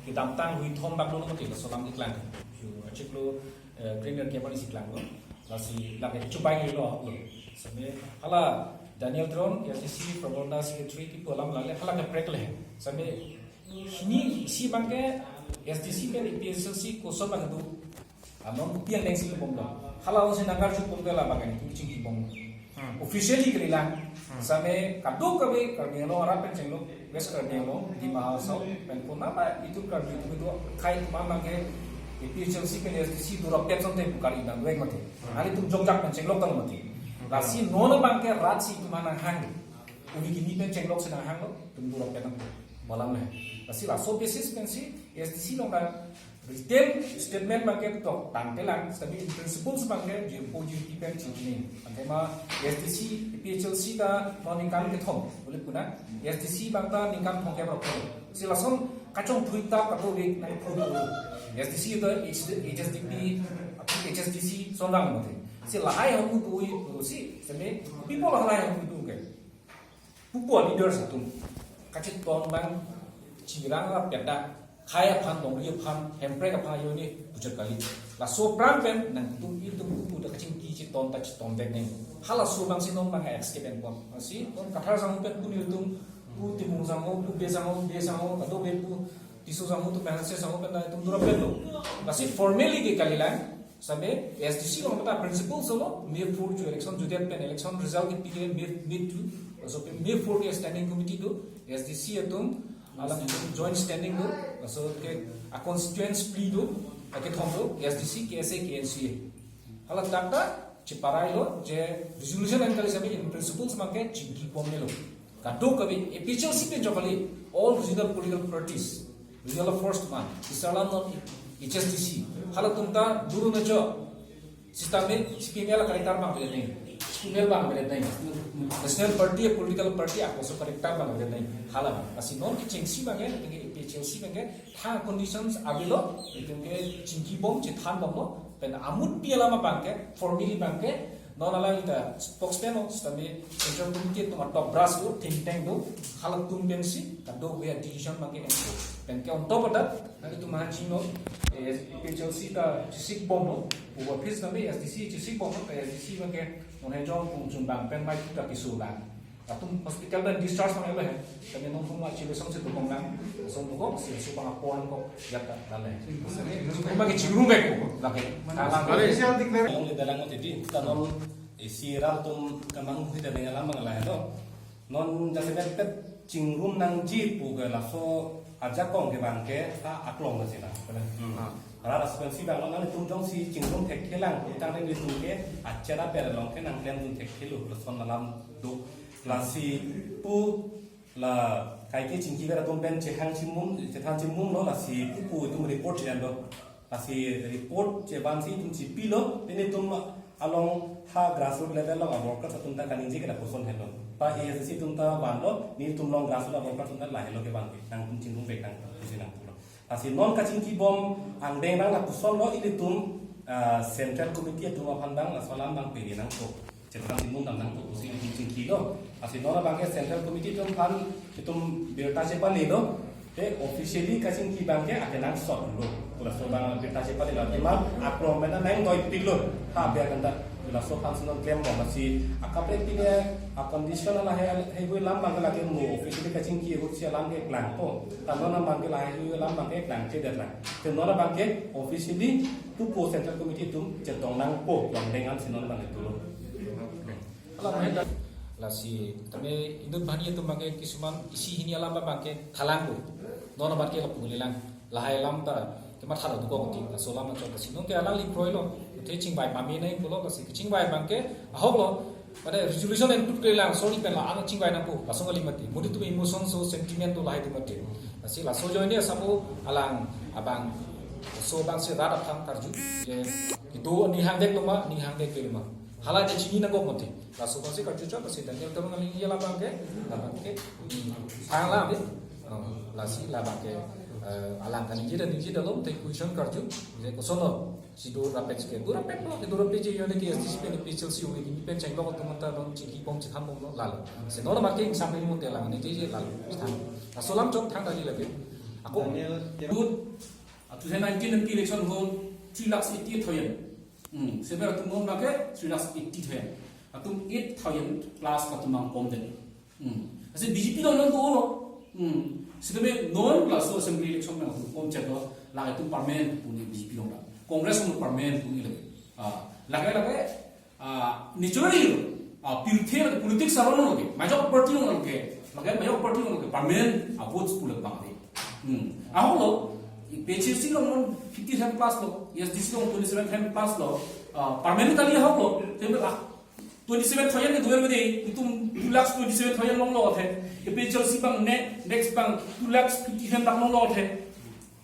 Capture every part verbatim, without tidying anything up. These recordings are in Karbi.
kedamtang hui thom bak dolo mati, laso alam keklang. Chu achiklo, eh, Premier K P R D C klanglo. Lasi lake chubai lo lo. Same hala Daniel Teron, A S D C, Prabodh Das, Secretary, kipu alam lale hala kaprek le. Same hini isi abangke A S D C pen A P H L C koson bang do. Anon pi angdeng si bomlo. Hala si nangkarju bomlo, la abangke nelitum chingki bom. Hmm. Officially kalilang. Hmm. Same kadokave Karbi Anglong arat pen chenglok, West Karbi Anglong, Dima Hasao pen puna ba itum Karbi itum do, akhei atum abangke A P H L C pen A S D C do rapet asonte bukari dan dueng mati. Hmm. Nanglitum jokjak pen chenglok tang mati. Hmm. Lasi non abangke rat si itum nanghang. Uni kini pen chenglok si nanghanglo, itum do rapet nang. Malam le. Lasi laso basis pensi A S D C along ta written statement abangke tok tangtelang, tapi in principles abangke G M O G M P pen chingkini. Anke ma A S D C, A P H L C ta non ningkan kethom, boleh puna. A S D C abang ta ningkan thomkep rok. Si lason kachongthui ta kadokave nangthu. A S D C ta H-, H S D P, H S D C, sonrang mati. Si lahai hong tu si, seme, people lahai hong tu ke. Pupo leaders atum kachetong abang chirang la peda, akhei aphan, longri aphan, hemprek aphan ayo ni puchot kali. Laso aphrang pen nangtum itum pupo ta kachingki chetong ta chetong dek neng. Halaso abang si non abang escape and pon. Si non Kathar sangho pen pu nelitum, pu Timung sangho, pu Bey sangho, Bey sangho, kadokave pu Tisso sangho atum, Hanse sangho pen nelitum do rapetlo. Lasi formally ke kalilang. Same A S D C along ta principle solo, May four chu election jutdet pen election result kipi ke May, May two, laso pen May four ke standing committee do, A S D C atum, alam joint standing do, laso ke a constituent plea do, akethom do, A S D C, K S A, K N C A. Hala dak ta cheparailo, je resolution an kali same in principles abangke chingki bomnelo. Kadokave A P H L C pen chokali, all regional political parties, regional force man, Israel non H S D C, halatum ta duru na cho, sistem C P M L character abang beli neng, C P M L abang beli neng, National Party, political party, akoso character abang beli neng, hala abang. Lasi non kechengsi abangke, A P H L C abangke, tha conditions avelo, itum ke chingki bom, chethan bomlo, pen amut pi alam abangke, formally abangke, non alang ita spokesman o, sitame Central Committee atum a-top brass do, think tank do, halatum pensi, kadokave a-decision abangke enpo. Pen ke on top of that, nanglitum aphan chingno, eh, A P H L C ta chesik bomlo, over office sitame A S D C chesik bomlo, A S D C abangke, non hejong pung chun abang pen mai tuta kisu lang. Atum hospital pen discharge abang elo he. Kami nontum ma chile song si tukong lang. Song tukong si su pang apor ko jata dale. Sini rumah ke chingrum bek ko lagi. Alang Official declare. Ong le dalang mati di. Ta non isi rat atum kamang hui dalang alam abang lahelo. Non jase pet pet chingrum nangji pu ke laso ajakong ke abangke ta aklong ke sila. Hmm. Rat aspensi abang non nangtum jongsi chingrum thekthelang, utang nangtum ke achera per along ke nangklem dun thekthelo, lason alam do. Lasi pu la kaike chingki ber atum pen chehang chimum, chethan chimumlo, lasi pu pu itum report che-enlo. Lasi report chevansi itum chipilo, pini itum along ha grassroot level along a-workers atum ta kaningje ke lapuson helo. Pa A S D C atum ta vanlo, nelitum along grassroot a-workers atum ta lahelo kevan ke, nangtum chingrum bek nang, pusi nangpulo. Lasi non kachingki bom angdeng nang lapuson lo ilitum, ah, Central Committee atum aphan abang laso alam abang pele nangpo. Chethan chimum dam nangpo pusi ilitum chingkilo. Lasi non abangke Central Committee atum aphan itum birta chepalelo. Te officially kachingki abangke akenangsotlo. Pu laso abang birta chepalelo. Athema akrom mena nang doipiklo. Ha abang kanta. Laso aphansi non klem bom, lasi akaprek pine a-condition lahai, lahai hui alam abangke lake mo officially kachingki ahut si alam keklangpo. Ta non abangke lahai hui alam abangke klangchedet lang. Te non abangke officially pu pu Central Committee atum chetong nangpo, longdeng ansi non abangke tulo. Lasi tame inut banghini atum abangke kisuman isi hini alam abangke thalang do. Non abangke lapu lelang. Lahai alam ta kematha do ko ti, laso alam chot si non ke alangli kroilo. Te chingvai pame nangpulo, lasi kachingvai abangke ahoklo. Pada resolution include ke lang, sorry pen la, ano chingvai nangpo, laso kali mati. Modi atum emotion so sentiment do lahai do mati. Lasi laso ajoine asapo alang abang, laso abang si rat aphan karju, je kedo ninghang dek lo ma, ninghang dek lo ma. Hala je chini nangkok mati. Laso aphansi karju chot, lasi Daniel Teron nangli alam abangke, alam abangke, hmm, sang alam de. Oh, lasi alam abangke, eh, alang kaningje dan ningje dalom, te question karju, je koson lo, si do rapet ke, do rapet lo, do rapet je yone ke S D C pen A P H L C hui, kini pen chenglok atum ta non chingki bom chethan bomlo, lalo. Si non abangke ingsam ni mo te alang, ningje je lalo, than. Laso alam chot than dali lagi. Ako. Daniel, good. Two thousand nineteen M P election ahut three lakhs eighty-eight thousand. Hmm. Seber atum non abangke three lakhs eighty thousand. Atum eight thousand plus atum abang komdet. Hmm. Lasi B J P along non ko-olo. Hmm. Sitame non laso assembly election abang atum komchet lo. Lake atum permanent pu-un-e B J P along la. Congress along permanent pu-un-e lake. Ah, lake lake ah, naturally, ah, pirthe politics aron along ke, major party along ke, lake major party along ke, permanent, ah, votes pu le abang de. Hmm. Ahok lo, P H L C along fifty thousand plus lo, A S D C along twenty-seven thousand plus lo, ah, permanent kali ahok lo, table ah, twenty-seven thousand ke duel de, itum two lakhs twenty-seven thousand longlo the, P H L C abang ne, next abang two lakhs fifty thousand dak longlo the.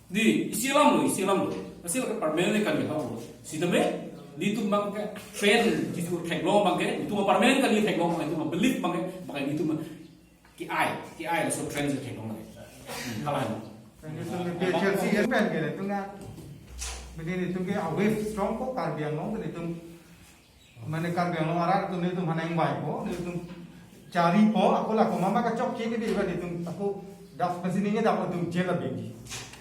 Di, isi alam lo, isi alam lo. Lasi lake permanent kali ahok lo. Sitame, netum abangke trend, jisu theklong abangke, netum permanent kali theklong, netum belief abangke, abangke netum ke-ai, ke-ai laso trend si theklong abangke. Hmm, hala lo. P H L C pen ke netum ke, bini netum ke a wave strong ko Karbi Anglong ke netum Mane Karbi Anglong arat atum netum hanang bai po, netum chari po, ako la komama kachokche ke di ba netum ako das masining ke dak atum jail abidi.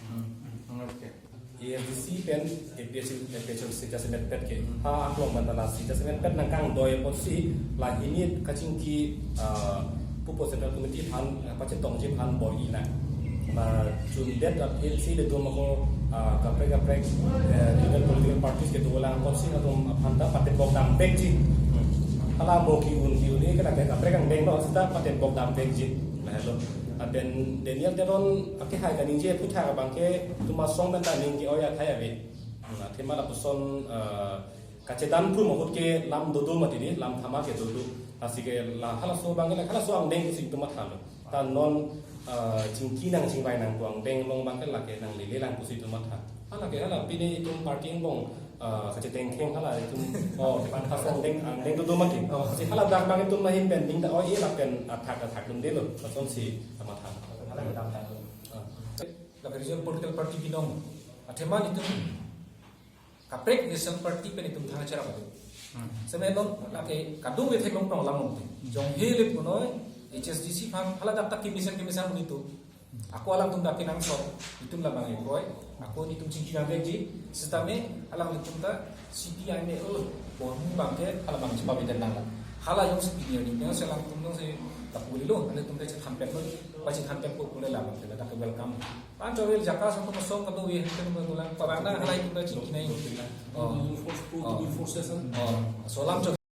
Hmm, hmm, okay. A S D C pen A P H L, A P H L C jasemet pet ke. Ha, ako mantala si jasemet pet nangkangdoi apotsi la hini kachingki, ah, pupo central committee aphan, ah, pachetongji aphan bor-i nang. Lachundet aphi si ilitum ako, ah, kaprek kaprek, eh, regional political parties kedo lang apotsi latum aphan ta patebok dam vekji. Hala mo ki-un ki-un ke kaprek kaprek angdeng lo seta patebok dam vekji. Lahelo. Lapen Daniel Teron akehai kaningje aphuthak abangke itum asong pen ta ning ke-oi athai ave. Athema lapuson, eh, kachedan phum ahut ke lam dodo mati di, lam thama ke dodo. Lasi ke la halaso abangke la halaso angdeng si itum mathalo. Ta non, eh, chingki nang chingvai nang pu angdeng along abangke lake nanglele lang pusi itum matha. Hala ke hala pine itum party angbong, eh, kachetengkheng hala itum, oh, pan halaso angdeng, angdeng dodo mati. Oh. Si hala dak abang itum mahin pen ding ta, oh, e lapen athak athak dum delo. Lasonsi matha. Hala ke dam ta. Ah. Lake regional political party binong. Athema itum kaprek national party pen itum thang cherap adu. Hmm. Seme non lake kadung le theklong tong lang longte. Jong he le punoi H S D C aphan hala dak ta kemesen kemesen un itum. Ako alangtum dak kenangsot itum labang ekroi. Ako itum chingki nang vekji. Sitame alanglitum ta C P I M A, oh, bor mu abangke hala abang chepavedet nang la. Hala jongsi pini arni alangtum jongsi lapu lilo, alangtum ta chethan pet lo, pachethan pet ko pule labang ke dak ke welcome. An chorel jaka sang ko song kado we hente ko lang parana halai kita chingki nai. Oh. Reinforce, reinforce session. Oh. So lam chok